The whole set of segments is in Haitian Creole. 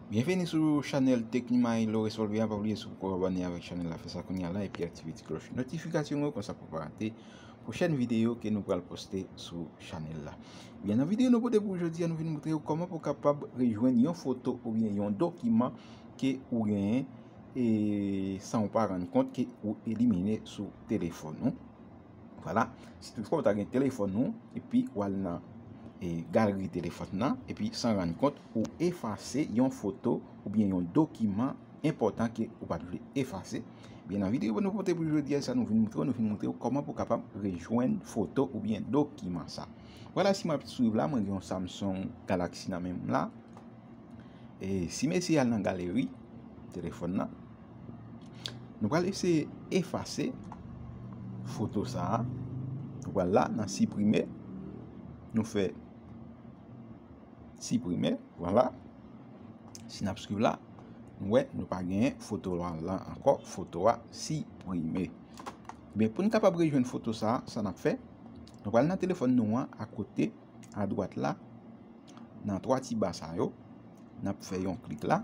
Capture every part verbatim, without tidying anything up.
Byenveni sou chanèl Tecnimay Lores Volvea. Pa bliye, si w poko abòne avèk chanèl la, fè sa kounye a la epi aktive ti klòch notifikasyon yo, konsa pou pa rate pwochèn videyo ke nou pral poste sou chanèl la. Byen, nan videyo nou pote pou jodi a, nou vin montre w kòman pou w kapab rejwenn yon foto oubyen yon dokiman ke ou genyen e san w pa rann kont ke ou elimine sou telefòn ou. Vwala, si toutfwa ou ta gen telefòn ou, epi w al nan e, galri telefòn nan, epi san rann kont ou efase yon foto oubyen yon dokiman enpòtan ke ou pa t vle efase. Byen, nan videyo nou pote pou jodi a, sa nou vin montre w, nou vin montre w kòman pou w kapab rejwenn foto oubyen dokiman sa. Vwala, si m ap swiv la, mwen gen yon Samsung Galaxy nan men m la. E si m eseye al nan galeri telefòn nan, nou pral eseye efase foto sa a. Nou pral la nan siprime. Nou fè siprime, vwala. Si n ap swiv la, nou wè nou pa genyen foto a la ankò, foto a siprime. Ebyen, pou n kapab rejwenn foto sa a, sa n ap fè, nou pral nan telefòn nou an, akote, adwat la, nan twa ti ba sa yo, n ap fè yon klik la.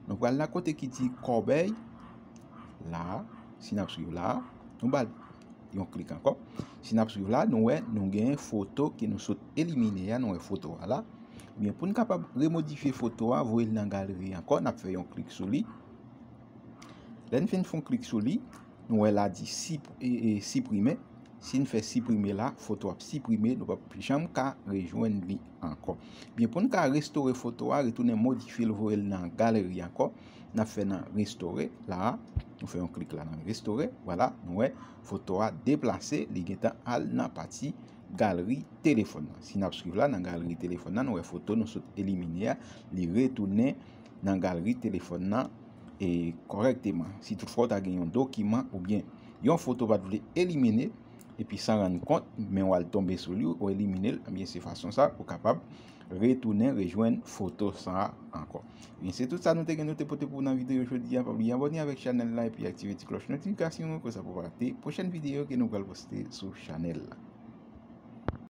Nou pral la kote ki di kòbèy la, si n ap swiv la, nou ba l yon klik ankò. Si n ap swiv la, nou wè nou gen foto ke nou sot elimine a, nou wè foto a la. Byen, pou n kapab remodifye foto a, voye l nan galeri ankò, n ap fè yon klik sou li. Lè n fin fè yon klik sou li, nou wè la di sip-, e, e, siprime. Si n fè siprime la, foto ap siprime, nou p ap janm ka rejwenn li ankò. Byen, pou n ka restore foto a, retounen modifye l, voye l nan galeri ankò, n ap fè nan restore la, nou fè yon klik la nan restore, vwala, nou wè foto a deplase, li gentan al nan pati galeri telefòn nan. Si n ap swiv la, nan galeri telefòn nan, nou wè foto nou sot elimine a, li retounen nan galeri telefòn nan e kòrèkteman. Si toutfwa w ta gen yon dokiman oubyen yon foto w pa t vle elimine, epi san rann kont, men w al tonbe sou li, ou elimine l, ebyen se fason sa ou kapab retounen rejwenn foto sa a ankò. Ebyen, se tout sa nou te gen nou te pote pou w nan videyo jodi a. Pa bliye abòne avèk chanèl la epi aktive ti klòch notifikasyon an, konsa pou w pa rate pwochèn videyo ke nou pral poste sou chanèl la.